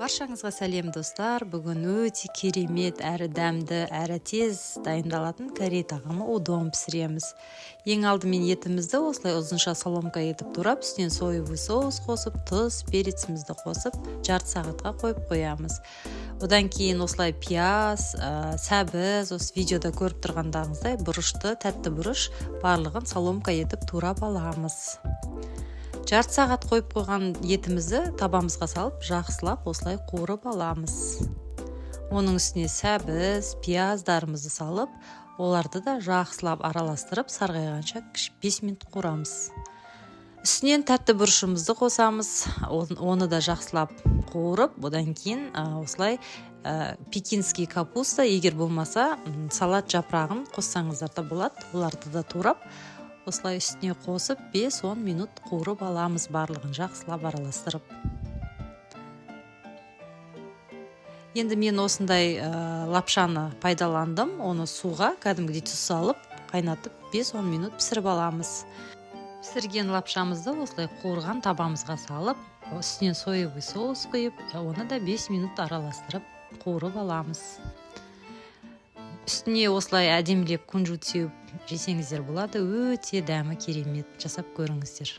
Баршаңызға сәлем, достар! Бүгін өте керемет, әрі дәмді, әрі тез дайындалатын корей тағамы удон пісіреміз. Ең алдымен етімізді осылай ұзынша соломка етіп турап, үстінен соевый соус қосып, тұз, перецімізді қосып, жарты сағатқа қойып қоямыз. Одан кейін осылай пияз, сәбіз, осы видеода көріп тұрғандарыңыздай бұрышты, тәтті бұрыш, барлығын соломка етіп турап аламыз. Жарты сағат қойып қойған етімізді табамызға салып, жақсылап осылай қуырып аламыз. Оның үстіне сәбіз, пияздарымызды салып, оларды да жақсылап араластырып, сарғайғанша 5 минут қуырамыз. Үстінен тәтті бұрышымызды қосамыз, оны да жақсылап қуырып, одан кейін осылай пекинский капуста, егер болмаса, салат жапырағын қоссаңыздар да болады. Оларды да турап, осылай үстіне қосып, 5-10 минут қуырып аламыз, барлығын жақсылап араластырып. Енді мен осындай лапшаны пайдаландым. Оны суға кәдімгідей тұз салып қайнатып, 5-10 минут пісіріп аламыз. Пісірген лапшамызды осылай қуырған табамызға салып, үстінен соевый соус құйып, оны да 5 минут араластырып, қуырып аламыз. Үстіне осылай әдемілеп кунжут сеуіп жесеңіздер болады. Өте дәмі керемет, жасап көріңіздер.